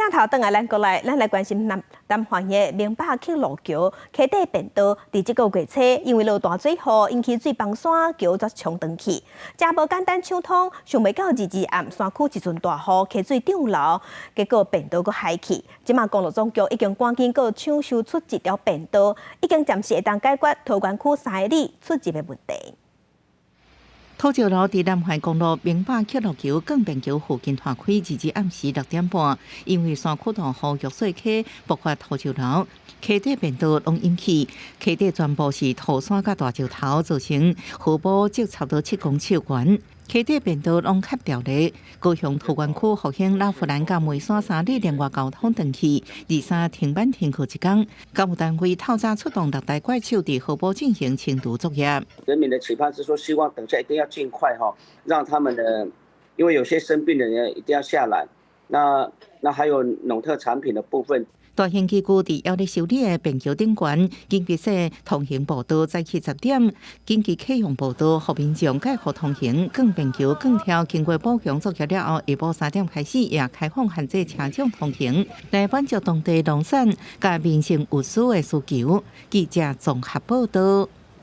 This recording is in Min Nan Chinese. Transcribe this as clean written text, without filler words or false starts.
鏡頭轉來咱國內，咱來關心南南橫的明百墾路橋溪底便道，佇這個月初，因為落大水雨，引起水崩山橋煞沖斷去，誠無簡單搶通，想袂到二二暗山區一陣大雨，溪水漲流，結果便道閣海去。這馬公路總局已經趕緊閣搶修出一條便道，已經暫時會當解決桃園區3里出入的問題。土石流佇南環公路明百墾路橋鋼便橋附近拖開，二二暗時6點半，因為山區大雨玉水溪爆發土石流，溪底便道攏淹去，溪底全部是土山佮大石頭，造成河坡積差不多7公尺懸，溪底便道攏卡掉咧。高雄桃園區復興老富蘭佮梅山3里連外交通斷去，23停班停課一工。交務單位透早出動六台怪手佇河坡進行清除作業。人民的期盼是說，希望等下一定要盡快哈，讓他們的，因為有些生病的人一定要下來。那還有農特產品的部分。大型機具佇猶咧修理的便橋頂懸，緊急設通行步道早起10點，緊急啟用步道，予民眾蓋好通行。鋼便橋鋼條經過補強作業了後，下晡3點開始也開放限制車種通行，來滿足當地農產佮民生運輸的需求。記者綜合報道。